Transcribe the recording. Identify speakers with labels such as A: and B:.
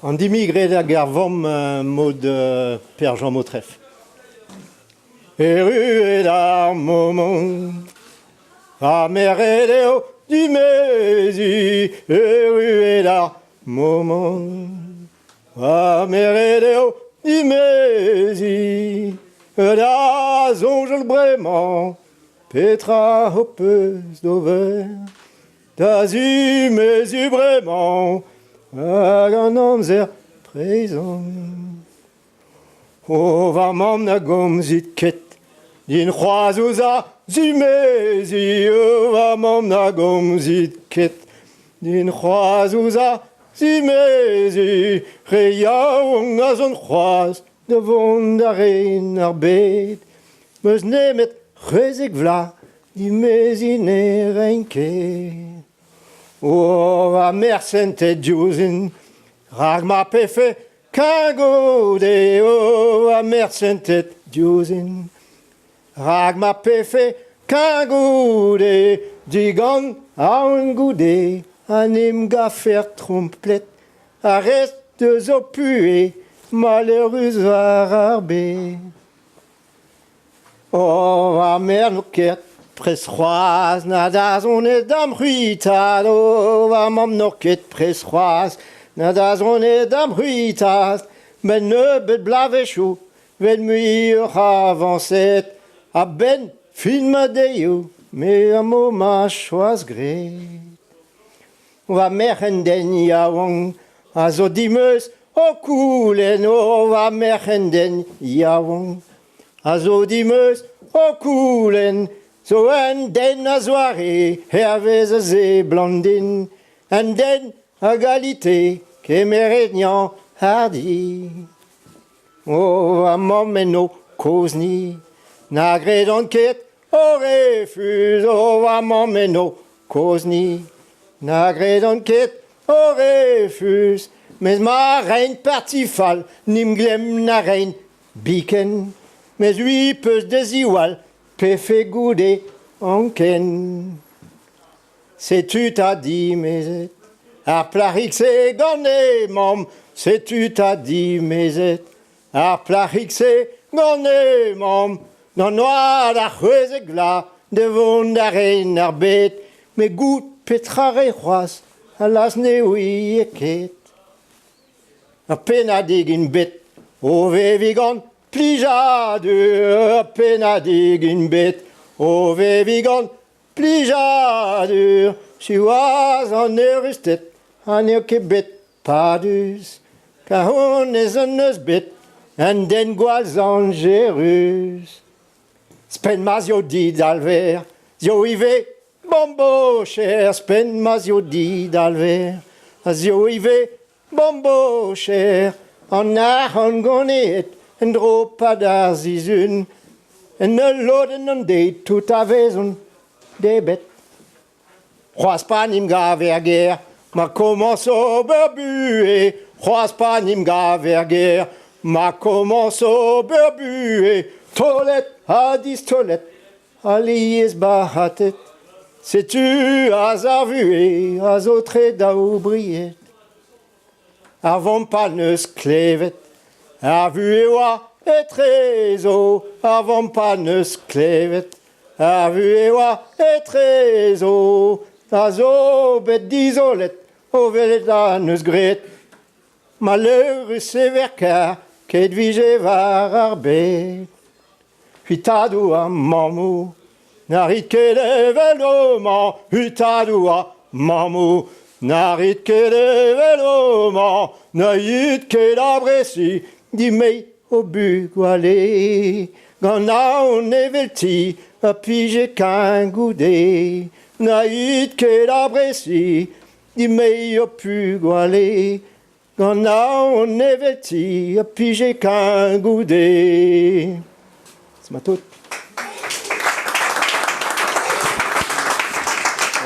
A: An dimigred hag ar vamm mod Pêr Jean Motreff. Erruet ar momant ha meret eo dimeziñ. Erruet ar momant ha meret eo dimeziñ. Da soñjal bremañ petra ho peus d'ober. Da zimeziñ bremañ hag an amzer prezant. O va mamm na gomzit ket din c'hoazh ouzh a zimeziñ. O va mamm na gomzit ket din c'hoazh ouzh a zimeziñ. Re yaouank a zon c'hoazh da vont da ren ar bed. 'Meus nemet 16 vloaz Dimeziñ ne raint ket. O va merc'h sentet diouzhin, rak ma pefe kagode. O va merc'h sentet diouzhin, rak ma pefe kagode. Digant aon goude an em gafer tromplet ar rest eus ho puhez maleurus war ar bed. Oh, va merc'h n'o ket prest c'hoazh na da zonet da'm c'huitaat. Oh, va mamm n'o ket prest c'hoazh na da zonet da'm c'huitaat. Met nebeut bloavezhioù 'vet muioc'h avañset. A-benn fin ma deioù me am bo ma choaz graet. Va merc'h un den yaouank a zo dimeus o koulenn. Oh, va merc'h un den yaouank a zo dimeus o koulenn. Zo un den a zoare hervez a seblant din. Un den a galite kemeret 'nañ hardi. Oh, va mamm eno kozhni na gredan ket o refuz. Oh, va mamm eno kozhni na gredan ket o refuz. Mes ma reint parti fall n'im glemm na reint biken. Mes ui peus da ziwall pefe goude anken. Setu 'ta dimezet ar plac'hig-se gant he mamm. Setu 'ta dimezet ar plac'hig-se gant he mamm. D'an oad a 16 vloaz da vont da ren ar bed. Met goût petra 'rae c'hoazh, allaz ne ouie ket. Ur pennadig int bet o veviñ gant plijadur. Ur pennadig int bet o veviñ gant Plijadur, siwazh an eürusted ha n'eo ket bet padus, kar honnezh en deus bet un den gwall zañjerus. Spenn ma'z eo didalver, zo ivez bambocher, spenn ma'z eo didalver, a zo ivez Bambocher, an arc'hant goneet en-dro 'pad ar sizhun, en ul lodenn an deiz tout a vezont debret. C'hoazh pa 'n em gav er gêr, ma komañs ober buhez, c'hoazh pa 'n em gav er gêr, ma komañs ober buhez, taolet ha distaolet, alies bac'hatet. Setu aze ar vuhez a zo tre daou bried. Ar vamm pa 'neus klevet ar vuhez 'oa etrezo. Ar vamm pa 'neus klevet ar vuhez 'oa etrezo. A zo bet dizolet o welet a 'neus graet. Maleurus e verker ket 'vije war ar bed. C'hwitadoù ha mammoù na rit ket evel homañ. C'hwitadoù ha mammoù na rit ket evel homañ. Na it ket a-bresiñ dimeiñ ho bugale. Gant aon evelti ha pije kein goude. Na it ket a-bresiñ dimeiñ ho pugale. Gant aon evelti ha pije kein goude. C'est ma tout.